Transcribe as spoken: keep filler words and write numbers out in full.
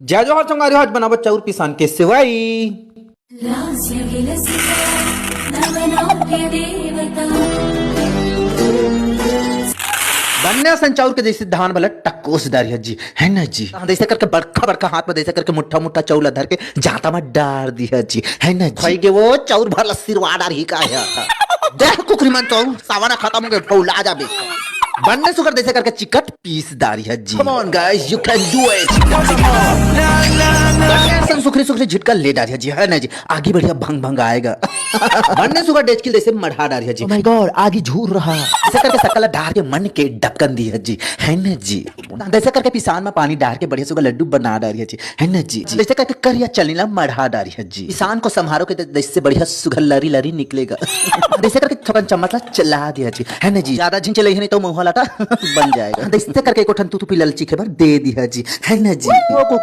जय जोहार संगवारी हो, आज बनाबो चाउर पिसान के सेवई। बन्ने असन चाउर के जैसे धान भला टकोस डारिहा जी, है ना जी? हाँ, जैसे करके बड़का बड़का हाथ में जैसे करके मुट्ठा मुट्ठा चाउर ला धर के जाता में डार दिहा जी, है ना जी? खाई के वो चाउर भर ला सिरवा डारही का है? देख कुकरी मन, चाउर सावाना खत्म हो गए, फौला जाबे। बन्ने सुगर जैसे करके चिकट पीस डारिहा जी। Come on guys, you can do it। बन्ने असन सुखरी सुखरी झिटका ले डारिहा जी, है ना जी? आगी बढ़िया भंग भंग आएगा। बन्ने सुगर डेचकिल जैसे मढ़ा डारिहा जी। Oh my God, आगी झूर रहा। ऐसे करके सकल डार के मन के ढक्कन दिहा जी, है ना जी? जैसे करके पिसान में पानी डार के बढ़िया सुगर लड्डू बना डारिहा जी, है ना जी? जैसे करके करिया चलनी ला मढ़ा डारिहा जी। पिसान को संभारो के जैसे बढ़िया सुगर लरी लरी निकलेगा। जैसे करके थोकन चम्मच ला चला दिहा जी, है ना जी? ज्यादा झिन चलइहा नहीं तो महुआ लाटा बन जाएगा। जैसे करके एको ठन तू तू पिलल चीखे बर दे दिहा जी, है ना जी? ओ, को,